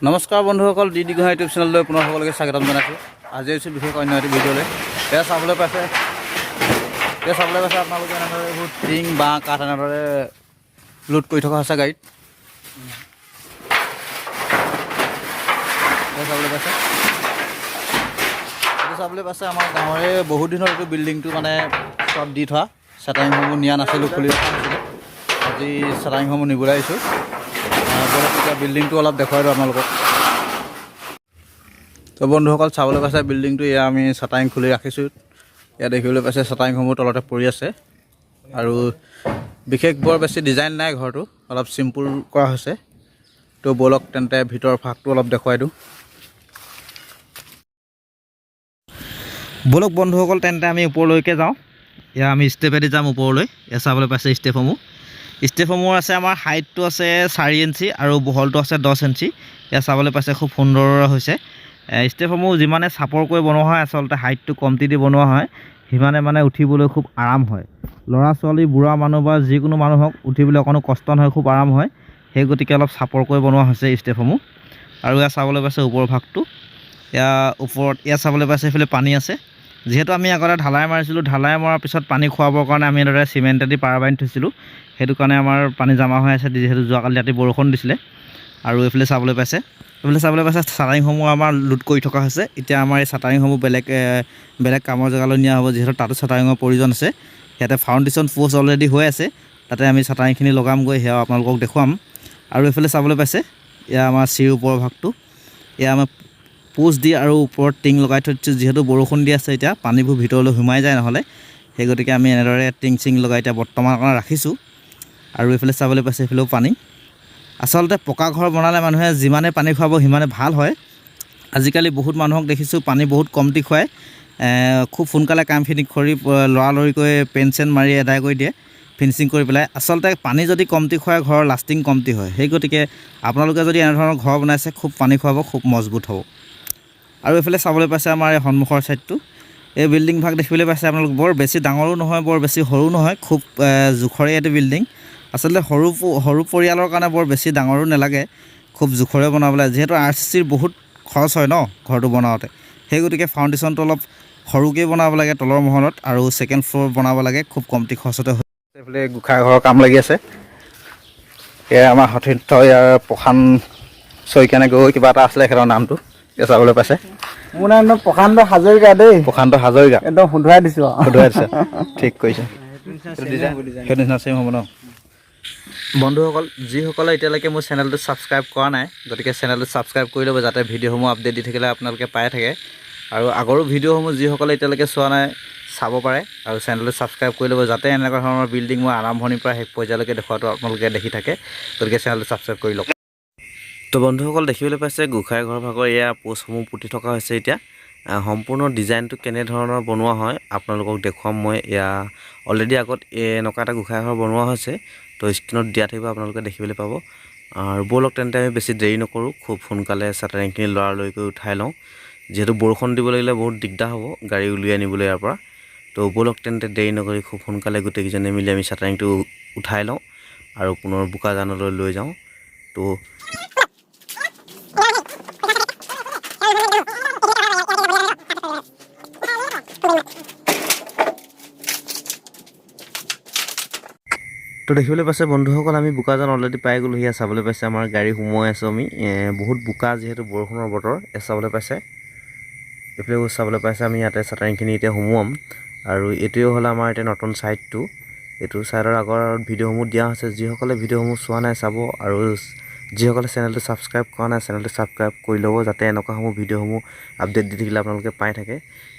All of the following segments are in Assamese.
নমস্কাৰ বন্ধুসকল, ডি ডি গোহাঁই ইউটিউব চেনেললৈ পুনৰ সকলোকে স্বাগতম জনাইছোঁ। আজি আহিছোঁ বিশেষ অন্য এটি ভিডিঅ'লৈ। এয়া চাবলৈ পাইছে আপোনালোকে, এনেদৰে এইবোৰ টিং, বাঁহ, কাঠ এনেদৰে লোড কৰি থকা হৈছে গাড়ীত। এয়া চাবলৈ পাইছে, এইটো চাবলৈ পাইছে, আমাৰ গাঁৱৰে বহুত দিনৰ এইটো বিল্ডিংটো, মানে চব দি থোৱা, চেটাৰিংসমূহ নিয়া নাছিলোঁ, খুলি ৰখা নাছিলোঁ। আজি চেটাৰিংসমূহ নিবলৈ আহিছোঁ। ব'লক, এতিয়া বিল্ডিংটো অলপ দেখুৱাই দিওঁ আপোনালোকক। তো বন্ধুসকল, চাবলৈ পাইছে বিল্ডিংটো, এয়া আমি চাটাৰিং খুলি ৰাখিছোঁ। ইয়াত দেখিবলৈ পাইছে, চাটাৰিংসমূহ তলতে পৰি আছে আৰু বিশেষ বৰ বেছি ডিজাইন নাই, ঘৰটো অলপ চিম্পুল কৰা হৈছে। তো ব'লক তেন্তে, ভিতৰৰ ভাগটো অলপ দেখুৱাই দিওঁ। ব'লক বন্ধুসকল, তেন্তে আমি ওপৰলৈকে যাওঁ। এয়া আমি ষ্টেপেদি যাম ওপৰলৈ। এয়া চাবলৈ পাইছে ষ্টেপসমূহ। ষ্টেপসমূহ আছে, আমাৰ হাইটটো আছে 4 ইঞ্চি আৰু বহলটো আছে 10 ইঞ্চি। এয়া চাবলৈ পাইছে, খুব সুন্দৰ হৈছে। ষ্টেপসমূহ যিমানে চাপৰকৈ বনোৱা হয়, আচলতে হাইটটো কমটি দি বনোৱা হয়, সিমানে মানে উঠিবলৈ খুব আৰাম হয়। ল'ৰা ছোৱালী, বুঢ়া মানুহ বা যিকোনো মানুহক উঠিবলৈ অকণো কষ্ট নহয়, খুব আৰাম হয়। সেই গতিকে অলপ চাপৰকৈ বনোৱা হৈছে ষ্টেপসমূহ। আৰু এয়া চাবলৈ পাইছে ওপৰৰ ভাগটো। এয়া ওপৰত এয়া চাবলৈ পাইছে, এইফালে পানী আছে। যিহেতু আমি আগতে ঢালাই মাৰিছিলোঁ, ঢালাই মৰাৰ পিছত পানী খুৱাবৰ কাৰণে আমি এনেদৰে চিমেণ্টেদি পাৰ বান্ধি থৈছিলোঁ। সেইটো কাৰণে আমাৰ পানী জমা হৈ আছে, যিহেতু যোৱাকালি ৰাতি বৰষুণ দিছিলে। আৰু এইফালে চাবলৈ পাইছে, চাটাৰিংসমূহ আমাৰ লোড কৰি থকা হৈছে। এতিয়া আমাৰ এই চাটাৰিংসমূহ বেলেগ কামৰ জেগালৈ নিয়া হ'ব, যিহেতু তাতো চাটাৰিঙৰ প্ৰয়োজন আছে। ইয়াতে ফাউণ্ডেশ্যন প'ষ্ট অলৰেডি হৈ আছে, তাতে আমি চাটাৰিংখিনি লগামগৈ, সেয়াও আপোনালোকক দেখুৱাম। আৰু এইফালে চাবলৈ পাইছে, এয়া আমাৰ চিৰিৰ ওপৰৰ ভাগটো। এয়া আমাৰ পোষ্ট দি আৰু ওপৰত টিং লগাই থৈ দিছোঁ, যিহেতু বৰষুণ দি আছে এতিয়া, পানীবোৰ ভিতৰলৈ সোমাই যায় নহ'লে। সেই গতিকে আমি এনেদৰে টিং চিং লগাই এতিয়া বৰ্তমানৰ কাৰণে ৰাখিছোঁ। আৰু এইফালে চাবলৈ পাইছে, এইফালেও পানী। আচলতে পকা ঘৰ বনালে মানুহে যিমানে পানী খুৱাব সিমানে ভাল হয়। আজিকালি বহুত মানুহক দেখিছোঁ, পানী বহুত কমটি খুৱায়, খুব সোনকালে কামখিনি কৰি লৰালৰিকৈ পেইণ্ট চেণ্ট মাৰি আদায় কৰি দিয়ে, ফিনিচিং কৰি পেলাই। আচলতে পানী যদি কমটি খুৱায়, ঘৰৰ লাষ্টিং কমটি হয়। সেই গতিকে আপোনালোকে যদি এনেধৰণৰ ঘৰ বনাইছে, খুব পানী খুৱাব, খুব মজবুত হ'ব। আৰু এইফালে চাবলৈ পাইছে, আমাৰ এই সন্মুখৰ ছাইডটো, এই বিল্ডিং ভাগ দেখিবলৈ পাইছে আপোনালোক। বৰ বেছি ডাঙৰো নহয়, বৰ বেছি সৰু নহয়, খুব জোখৰে এইটো বিল্ডিং। আচলতে সৰু পৰিয়ালৰ কাৰণে বৰ বেছি ডাঙৰো নালাগে, খুব জোখৰে বনাব লাগে। যিহেতু আৰচিচিৰ বহুত খৰচ হয় ন ঘৰটো বনাওঁতে, সেই গতিকে ফাউণ্ডেশ্যনটো অলপ সৰুকৈ বনাব লাগে তলৰ মহলত আৰু ছেকেণ্ড ফ্ল'ৰ বনাব লাগে, খুব কমটি খৰচতে হয়। এইফালে গোঁসাই ঘৰৰ কাম লাগি আছে। এয়া আমাৰ সতীৰ্থ ইয়াৰ প্ৰশান্ত শইকীয়া গৈ কিবা এটা আছিলে, তেখেতৰ নামটো এতিয়া চাবলৈ পাইছে। মোৰ নাম একদম প্ৰশান্ত হাজৰিকা দেই। প্ৰশান্ত হাজৰিকা। একদম শুধৰাই দিছো আৰু। শুধৰাই দিছে, ঠিক কৰিছে। সেইটো নিচিনা চেম হ'ব ন। বন্ধুসকল, যিসকলে এতিয়ালৈকে মোৰ চেনেলটো ছাবস্ক্ৰাইব কৰা নাই, গতিকে চেনেলটো ছাবস্ক্ৰাইব কৰি ল'ব, যাতে ভিডিঅ'সমূহ আপডেট দি থাকিলে আপোনালোকে পাই থাকে। আৰু আগৰো ভিডিঅ'সমূহ যিসকলে এতিয়ালৈকে চোৱা নাই, চাব পাৰে আৰু চেনেলটো ছাবস্ক্ৰাইব কৰি ল'ব, যাতে এনেকুৱা ধৰণৰ বিল্ডিং মই আৰম্ভণিৰ পৰা শেষ পৰ্যায়লৈকে দেখুৱাটো আপোনালোকে দেখি থাকে। গতিকে চেনেলটো ছাবস্ক্ৰাইব কৰি লওক। তো বন্ধুসকল, দেখিবলৈ পাইছে, গোঁসাই ঘৰ ভাগৰ এয়া পোষ্টসমূহ পুতি থকা হৈছে। এতিয়া সম্পূৰ্ণ ডিজাইনটো কেনেধৰণৰ বনোৱা হয় আপোনালোকক দেখুৱাম মই। এয়া অলৰেডি আগত এনেকুৱা এটা গোঁসাই ঘৰ বনোৱা হৈছে, তো স্ক্ৰীণত দিয়া থাকিব, আপোনালোকে দেখিবলৈ পাব। আৰু ব'লক তেন্তে, আমি বেছি দেৰি নকৰোঁ, খুব সোনকালে চাটাৰিংখিনি লৰালৰিকৈ উঠাই লওঁ, যিহেতু বৰষুণ দিব লাগিলে বহুত দিগদাৰ হ'ব গাড়ী উলিয়াই নিবলৈ ইয়াৰ পৰা। তো ব'লক তেন্তে, দেৰি নকৰি খুব সোনকালে গোটেইকেইজনে মিলি আমি চাটাৰিংটো উঠাই লওঁ আৰু পুনৰ বোকাজানলৈ লৈ যাওঁ। তো দেখিবলৈ পাইছে বন্ধুসকল, আমি বোকাজান অলৰেডি পাই গ'লোঁ। সেয়া চাবলৈ পাইছে, আমাৰ গাড়ী সোমোৱাই আছোঁ আমি। বহুত বোকা, যিহেতু বৰষুণৰ বতৰ। এয়া চাবলৈ পাইছে, এইফালেও চাবলৈ পাইছে, আমি ইয়াতে চাটাৰিংখিনি এতিয়া সোমোৱাম। আৰু এইটোৱে হ'ল আমাৰ এতিয়া নতুন ছাইডটো। এইটো ছাইডৰ আগৰ ভিডিঅ'সমূহ দিয়া হৈছে, যিসকলে ভিডিঅ'সমূহ চোৱা নাই চাব আৰু যিসকলে চেনেলটো ছাবস্ক্ৰাইব কৰা নাই, চেনেলটো ছাবস্ক্ৰাইব কৰি ল'ব, যাতে এনেকুৱাসমূহ ভিডিঅ'সমূহ আপডেট দি থাকিলে আপোনালোকে পাই থাকে।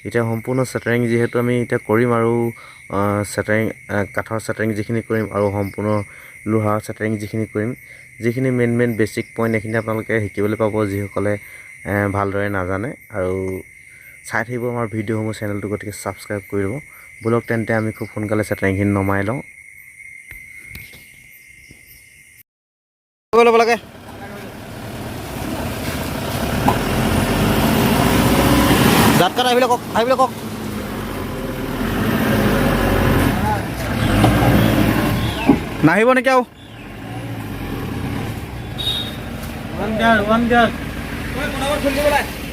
এতিয়া সম্পূৰ্ণ চেটাৰিং যিহেতু আমি এতিয়া কৰিম আৰু চেটাৰিং, কাঠৰ চেটাৰিং যিখিনি কৰিম আৰু সম্পূৰ্ণ লোহাৰ চেটাৰিং যিখিনি কৰিম, যিখিনি মেইন মেইন বেছিক পইণ্ট, এইখিনি আপোনালোকে শিকিবলৈ পাব, যিসকলে ভালদৰে নাজানে। আৰু চাই থাকিব আমাৰ ভিডিঅ'সমূহ, চেনেলটো গতিকে ছাবস্ক্ৰাইব কৰি ল'ব। ব'লক তেন্তে, আমি খুব সোনকালে চেটাৰিংখিনি নমাই লওঁ। ল'ব লাগে। জাতকাত আহিবলৈ কওক, আহিবলৈ কওক। নাহিব নেকি আৰু? One girl, one girl. খুলি দিব লাগে।